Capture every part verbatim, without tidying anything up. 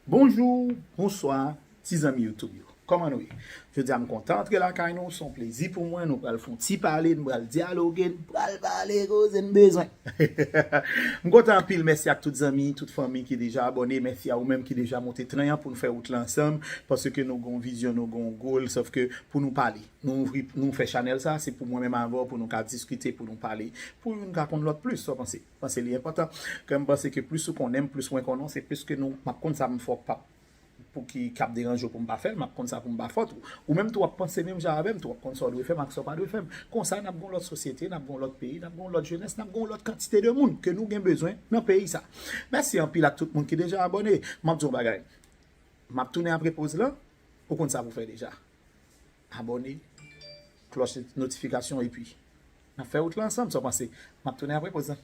Bonjou, bonswa, ti zanmi YouTube yo. Kòman nou ye? Jodi a m kontan antre lakay nou, se yon plezi pou mwen, nou pral fè yon ti pale, nou pral dyaloge, nou pral pale koze n bezwen. M kontan anpil, mèsi ak tout zanmi, tout fanmi ki deja abòne, mèsi a ou menm ki deja monte tren an pou n fè wout la ansanm, paske nou gon vizyon, nou gon goal, sòf ke pou nou pale. Nou ouvri, nou fè chanèl sa, se pou mwen menm avè w, pou nou ka diskite, pou nou pale, pou youn ka konn lòt plis, sa w panse? Panse li enpòtan. Ke m panse ke plis ou konnen m, plis mwen konnen w, se plis ke nou, m ap konn sa m fè w k p ap, pou ki, k ap deranje w pou m pa fè l, m ap konn sa pou m pa fè w tou. Ou menm tou w ap panse menm jan avè m tou, w ap konn sa w dwe fè m ak sa w pa dwe fè m. Konsa, n ap gen yon lòt sosyete, n ap gen yon lòt peyi, n ap gen yon lòt jenès, n ap gen yon lòt kantite de moun ke nou gen bezwen nan peyi sa. Mèsi anpil ak tout moun ki deja abòne. M ap di yon bagay. M ap tounen apre poz lan, ou konn sa pou fè deja. Abòne, klòch notifikasyon, epi n ap fè wout la ansanm, sa w panse? M ap tounen apre poz lan.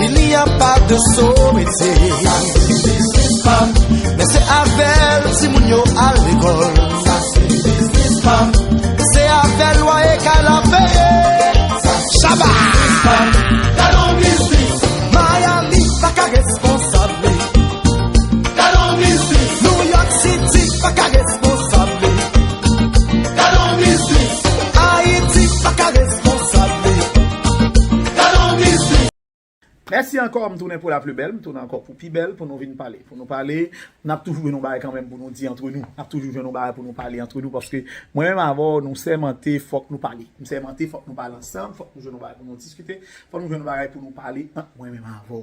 Il n'y a pas de sot métier. Sa se biznis pa m. Men se avè l timoun yo al lekòl. Sa se biznis pa m. Se avè l lwaye kay la peye. Sa se biznis pa m. Gade yon biznis. Miami pa ka responsab li. Gade yon biznis. New York City pa ka responsab li. Gade yon biznis. Ayiti pa ka responsab li. Gade yon biznis. Mèsi ankò, m tounen pou la pli bèl, m tounen ankò pou pi bèl, pou nou vin pale. Pou nou pale, n ap toujou jwenn yon bagay kanmenm pou nou di antre nou. N ap toujou jwenn yon bagay pou nou pale antre nou, paske mwen menm avè w, nou sèmante, fòk nou pale. M sèmante, fòk nou pale ansanm, fòk nou jwenn yon bagay pou nou diskite, fòk nou jwenn yon bagay pou nou pale ant mwen menm avè w.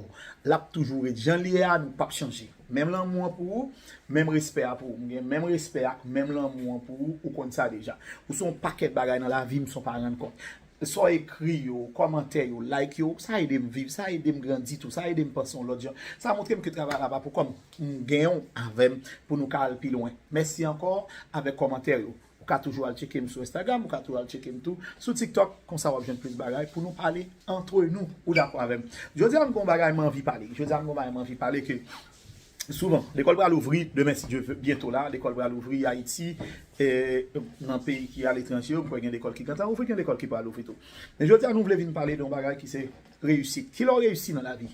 L ap toujou ret jan l ye a, nou p ap chanje. Menm lanmou an pou ou, menm respè a pou ou. M gen menm respè ak menm lanmou an pou ou, ou konn sa deja. Ou se yon pakèt bagay nan lavi m san w pa rann kont. Sa w ekri yo, kòmantè yo, like yo, sa ede m viv, sa ede m grandi tou, sa ede m panse yon lòt jan. Sa montre m ke travay la pa pou kò m, m genyen w avè m pou nou ka al pi lwen. Mèsi ankò avèk kòmantè yo. Ou ka toujou al tcheke m sou Instagram, ou ka toujou al tcheke m tou sou TikTok, konsa w ap jwenn plis bagay pou nou pale antre nou. Ou dakò avè m? Jodi a m gon bagay m anvi pale. Jodi a m gon bagay m anvi pale ke souvan, lekòl pral ouvri demen, si Dye vle, byento la, lekòl pral ouvri Ayiti, e, nan peyi ki aletranje yo, m kwè gen lekòl ki gentan ouvri, gen lekòl ki pral ouvri tou. Men jodi a nou vle vin pale de yon bagay ki se reyisit. Kilè w reyisi nan lavi?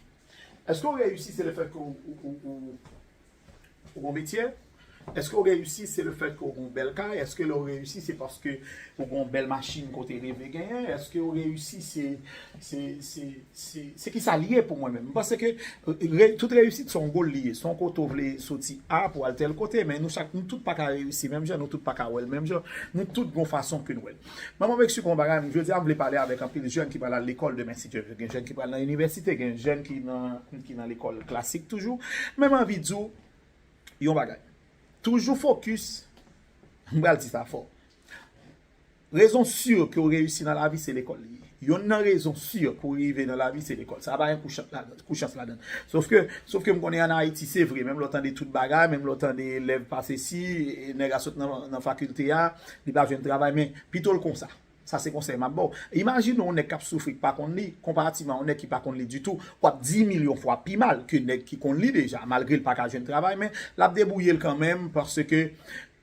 Èske w reyisi se lefèt ke w, w, w, w, w gon metye? Èske w reyisi se lefèt ke w gon bèl kay? Èske lè w reyisi se paske w gon bèl machin ke w te reve genyen? Èske w reyisi se, se, se, se, se kisa l ye pou mwen menm? M panse ke, e, re-, tout reyisit se yon goal li ye, se yon kote w vle soti A pou al tèl kote, men nou chak, nou tout pa ka reyisi menm jan, nou tout pa ka wè l menm jan, nou tout gon fason ke n wè l. Manman Meksik yon bagay, jodi a m vle pale avèk anpil jèn ki pral al lekòl demen, si Dye vle. Gen jèn ki pral nan inivèsite, gen jèn ki nan, ki nan lekòl klasik toujou. Men m anvi di w yon bagay. Toujou fokis, m pral di sa fò. Rezon si ke w reyisi nan lavi se lekòl li ye. Yonn nan rezon si pou w rive nan lavi se lekòl. Sa pa gen kou chans ladan, kou chans ladan. Sòf ke, sòf ke m konnen ann Ayiti, se vre, menm lè w tande tout bagay, menm lè w tande elèv pa sesi, e nèg a sot nan, nan fakilte a, li pa jwenn travay, men pito l konsa. Sa se konsèy m ap ba w. Imajine w yon nèg k ap soufri, k pa konn li, konparatiman yon nèg ki pa konn li ditou, w ap di milyon fwa pi mal ke nèg ki konn li deja, malgre l pa ka jwenn travay, men l ap debouye l kanmenm, paske,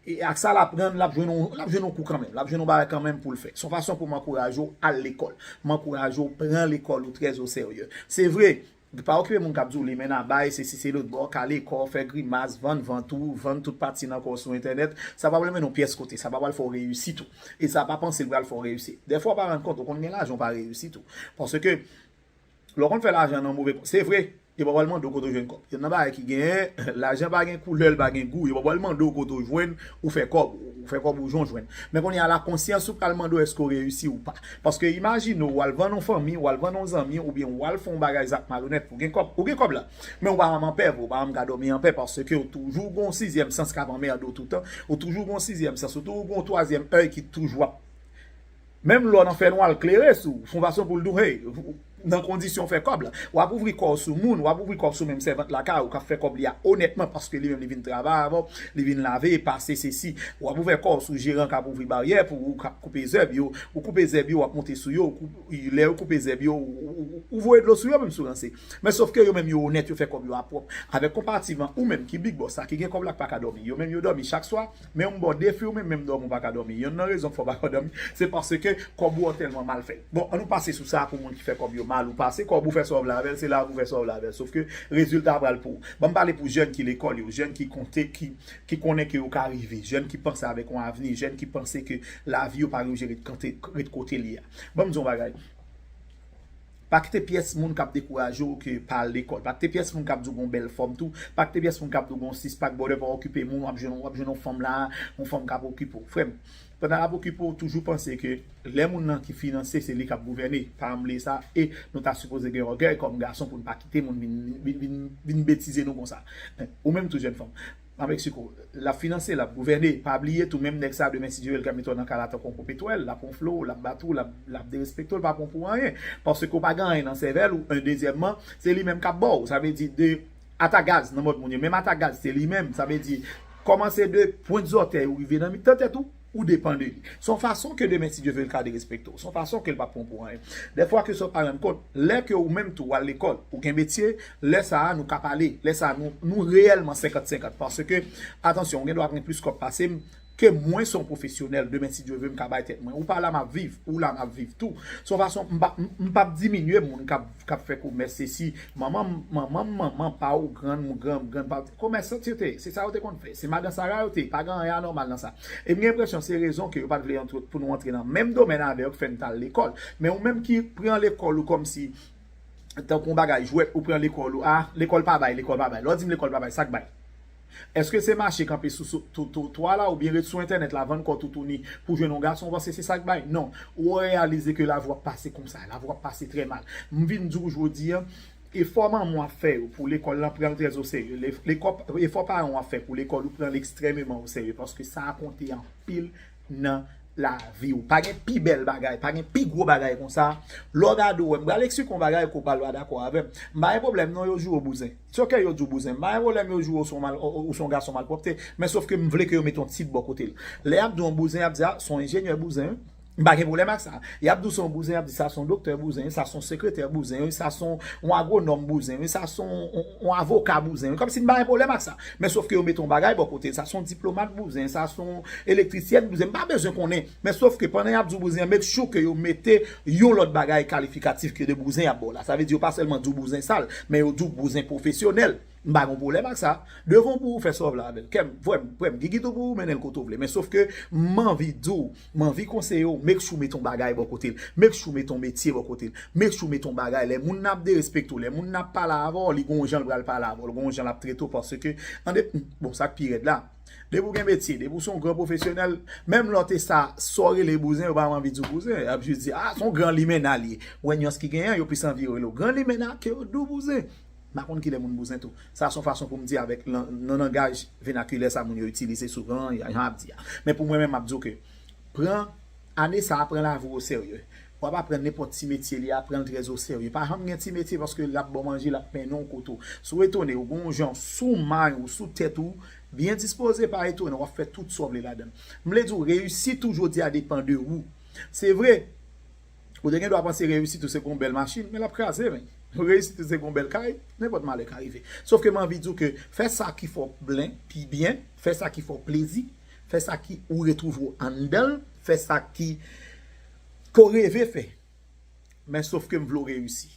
e ak sa l aprann, l ap jwenn yon, l ap jwenn yon kou kanmenm, l ap jwenn yon bagay kanmenm pou l fè. Se yon fason pou m ankouraje w al lekòl. M ankouraje w pran lekòl ou trè o serye. Se vre, pa okipe moun k ap di w li men nan bay, se si se lòt bò, kale kò, fè grimas, vann vant ou, vann tout pati nan kò w sou entènèt, sa pa pral mennen w pyès kote, sa pa pral fè w reyisi tou. E sa pa panse l pral fè w reyisi. Dèfwa w pa rann kont, ou konn gen lajan w pa reyisi tou. Paske lè w konn fè lajan nan move, se vre, yo pa pral mande w kote w jwenn kòb. Yonn nan bagay ki genyen, lajan pa gen koulè, l pa gen gou, yo pa pral mande w kote w jwenn, ou fè kòb, ou fè kòb ou jan w jwenn. Men kounye a la, konsyans ou pral mande w èske w reyisi ou pa. Paske imajine w, w al vann yon fanmi, w al vann yon zanmi, oubyen w al fè yon bagay zak malonèt pou w gen kòb. Ou gen kòb la, men ou pa janm anpè vre, ou pa janm ka dòmi anpè, paske w toujou gon sizyèm sans k ap anmède w toutan, ou toujou gon sizyèm sans, ou toujou gon twazyèm èy ki toujou ap, menm lè w nan fènwa, l klere sou w, fè yon fason pou l di w, hey, nan kondisyon fè kòb la. W ap ouvri kò w sou moun, w ap ouvri kò w sou menm sèvant lakay ou k ap fè kòb li a onètman, paske li menm li vin travay avè w, li vin lave, pase sesi. W ap ouvè kò w sou jeran k ap ouvri baryè pou ou, k ap koupe zèb yo. Ou koupe zèb yo, w ap monte sou yo. Ou kou-, lè yo koupe zèb yo, ou, ou, ou, ou voye dlo sou yo menm si w ranse. Men sòf ke yo menm yo onèt, yo fè kòb yo a pwòp. Avèk konparativman ou menm ki big boss la, ki gen kòb la, k pa ka dòmi. Yo menm yo dòmi chak swa, men yon bò defi w menm, menm dòmi w pa ka dòmi. Yonn nan rezon k fè w pa ka dòmi, se paske kòb ou an tèlman mal fèt. Bon, ann nou pase sou sa pou moun ki fè kòb yo Al ou pase kòb ou fè sa w vle avè l, se la pou fè sa w vle avè l. Sof ke rezilta a pral pou ou. Ban m pale pou jèn ki lekòl yo, jèn ki konte, ki, ki konnen ke yo ka rive, jèn ki panse avèk yon avni, jèn ki panse ke lavi yo pa gen oblije ret kante, ret kote l ye a. Ban m di yon bagay. Pa kite pyès moun k ap dekouraje w ke pa al lekòl. Pa kite pyès moun k ap di w gen yon bèl fòm tou. Pa kite pyès moun k ap di w gen yon six pack, brother, pa okipe moun, w ap jwenn, w ap jwenn yon fanm la, yon fanm k ap okipe w. Frè m, pandan l ap okipe w, toujou panse ke lè moun nan ki finanse, se li k ap gouvène. Pa bliye sa. E nou ta sipoze gen ògèy kòm gason pou n pa kite moun vin, vin, vin, vin betize nou konsa. Ou menm tou, jèn fanm, nan Meksiko, l ap finanse, l ap gouvène. Pa bliye tou, menm nèg sa, demen, si Dye vle, l ka mete w nan kay la tankou yon popetwèl, l ap wonfle w, l ap bat ou, l ap, l ap derespekte w, l pa pran w pou anyen. Paske w pa gen anyen nan sèvèl ou, en, dezyèmman, se li menm k ap ba w. Sa vle di, de ata gaz nan mòd moun yo. Menm ata gaz, se li menm. Sa vle di, kòmanse de pwent zòtèy ou rive nan mitan tèt ou, ou depann de li. Se yon fason ke demen, si Dye vle, l ka derespekte w. Se yon fason ke l p ap pran w pou anyen. Dèfwa ke sa w pa rann kont, lè ke ou menm tou w al lekòl, ou gen metye, lè sa a nou ka pale, lè sa a nou, nou reyèlman senkant senkant. Paske, atansyon, ou gen dwa ap gen plis kòb pase m, ke mwen se yon pwofesyonèl, demen si Dye vle m ka bay tèt mwen. Ou pa la m ap viv, ou la m ap viv tou. Se yon fason, m pa, m, m p ap diminye moun k ap, k ap fè komès, se si, manman m, manman m, manman pa ou, grann m, grann, grann pa, komèsan yo te, se sa yo te konn fè. Se madan Sara yo te, pa gen anyen anòmal nan sa. E m gen enpresyon se rezon ke yo pa t vle antre, pou nou antre nan menm domèn avè yo k fè n t al lekòl. Men ou menm ki pran lekòl ou kòmsi, tankou yon bagay jwèt, ou pran lekòl ou, a, lekòl pa bay, lekòl pa bay. Lè w di m lekòl pa bay, sa k bay? Èske se mache kanpe sou, sou totwa la oubyen ret sou entènèt la vann kò w toutouni pou jwenn yon gason, w panse se sa k bay? Non. Ou reyalize ke lavi w ap pase konsa, lavi w ap pase trè mal. M vin di w jodi a, efò manman w ap fè yo pou lekòl lan pran l trè o serye. Le, lekò, efò paran w ap fè pou lekòl ou pran l ekstrèmeman o serye paske sa a konte anpil nan lavi w. Pa gen pi bèl bagay, pa gen pi gwo bagay konsa. Lè w gade w wè, m pral eksplike yon bagay ke w pral pa dakò avè m. M pa gen pwoblèm non yo joure w bouzen. Se oke yo di w bouzen. M pa gen pwoblèm yo joure w se yon mal, ou, ou se yon gason malpwòpte. Men sof ke m vle ke yo mete yon tit bò kote l. Lè y ap di w yon bouzen, y ap di, a, se yon enjenyè bouzen wi. M pa gen pwoblèm ak sa. Y ap di w se yon bouzen, y ap di sa se yon doktè bouzen, sa se yon sekretè bouzen, sa se yon, yon agwonòm bouzen, sa se yon, yon, yon avoka bouzen. Kòmsi m pa gen pwoblèm ak sa. Men sof ke yo mete yon bagay bò kote l. Sa se yon diplomat bouzen, sa se yon elektrisyen bouzen. M pa bezwen konnen. Men sof ke pandan y ap di w bouzen, make sure ke yo mete yon lòt bagay kalifikatif ke de bouzen y ap ba w la. Sa vle di yo pa sèlman di w bouzen sal, men yo di w bouzen pwofesyonèl. M pa gen pwoblèm ak sa. Devan w pou ou fè sa w vle avè l. Kè m, frè m, frè m, gigit ou pou ou mennen l kote w vle. Men sof ke m anvi di w, m anvi konseye w, make sure w mete yon bagay bò kote l. Make sure w mete yon metye bò kote l. Make sure w mete yon bagay. Lè moun nan ap derespekte w, lè moun nan ap pale avè w, li gon jan l pral pale avè w, li gon jan l ap trete w, paske, tande, bon, sa k pi rèd la, depi w gen metye, depi w se yon gran pwofesyonèl, menm lè w te sa, sa w rele bouzen, yo pa anvi di w bouzen. Y ap jis di, a, se yon gran limena li ye. Ou wè nyans ki genyen, yo plis anvi rele w gran limena ke yo di w bouzen. M pa konn kilè moun bouzen tou. Sa se yon fason pou m di avèk lan-, nan langaj venakilè sa moun yo itilize souvan, jan ap di a. Men pou mwen menm, m ap di w ke pran ane sa a, pran lavi w oserye. W ap aprann nenpòt ti metye li a, pran l trè oserye. Pa janm gen ti metye paske l ap ba w manje, l ap mennen w kote w. Si w etone, ou gen yon jan sou may ou, sou tèt ou, byen dispoze, pa etone, w ap fè tout sa w vle ladan l. M vle di w, reyisit ou jodi a depann de ou. Se vre, ou te gen dwa panse reyisit ou se gon bèl machin, men l ap kraze, men. Reyisit ou se gon bèl kay, nenpòt malè ka rive. Sof ke m anvi di w ke fè sa ki fè w blen, pi byen, fè sa ki fè w plezi, fè sa ki ou retwouve w anndan l, fè sa ki, ke w reve fè. Men sof ke m vle w reyisi.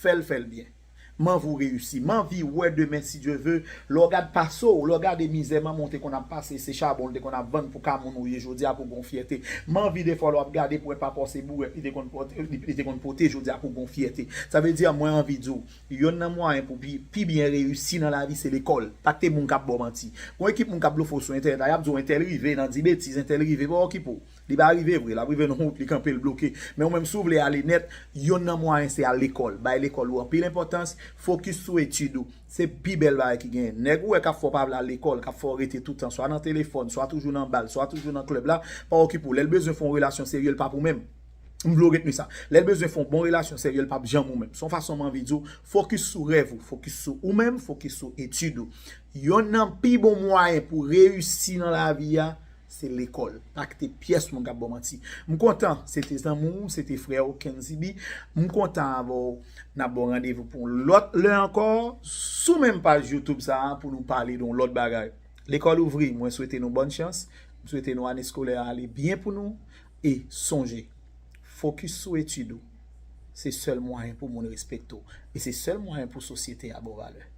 Fè l, fè l byen. M anvi w reyisi. M anvi wè demen, si Dye ve, lè w gad pase w, lè w gade mizè manman w te konn ap pase, se chabon l te konn ap vann pou ka moun ou ye jodi a pou w gen yon fyète. M anvi defwa lè w ap gade pwèt papa w se bourèt li te konn pote, li, li te konn pote, jodi a pou w gen yon fyète. Sa vle di, mwen anvi di w, yonn nan mwayen pou pi, pi byen reyisi nan lavi se lekòl. Pa kite moun k ap ba w manti. Gon ekip moun k ap blofe w sou entènèt la, y ap di w entèl rive nan di betiz, entèl rive, pa okipe w. Li pa rive vre, l ap rive nan wout li kanpe, l bloke. Men ou menm, si w vle ale nèt, yonn nan mwayen se al lekòl. Bay lekòl ou anpil enpòtans, fokis sou etid ou. Se pi bèl bagay ki genyen. Nèg ou wè k ap fè w pa vle al lekòl, k ap fè w rete toutan, swa nan telefòn, swa toujou nan bal, swa toujou nan klèb la, pa okipe w. Lè l bezwen fè yon relasyon serye, l pa pou menm. M vle w retni sa. Lè l bezwen fè yon bon relasyon serye, l p ap janm ou menm. Se yon fason m anvi di w, fokis sou rèv ou, fokis sou ou menm, fokis sou etid ou. Yonn nan pi bon mwayen pou reyisi nan lavi a, se lekòl. Pa kite pyès moun k ap ba w manti. M kontan, se te zanmi w, se te frè w, Kenzy B. M kontan avè w. N ap ba w randevou pou yon lòt lè ankò, sou menm paj YouTube sa a, pou nou pale de yon lòt bagay. Lekòl ouvri, mwen swete nou bòn chans. M swete nou ane eskolè a ale byen pou nou. E sonje, fokis sou etid ou. Se sèl mwayen pou moun respekte w. E se sèl mwayen pou sosyete a ba w valè.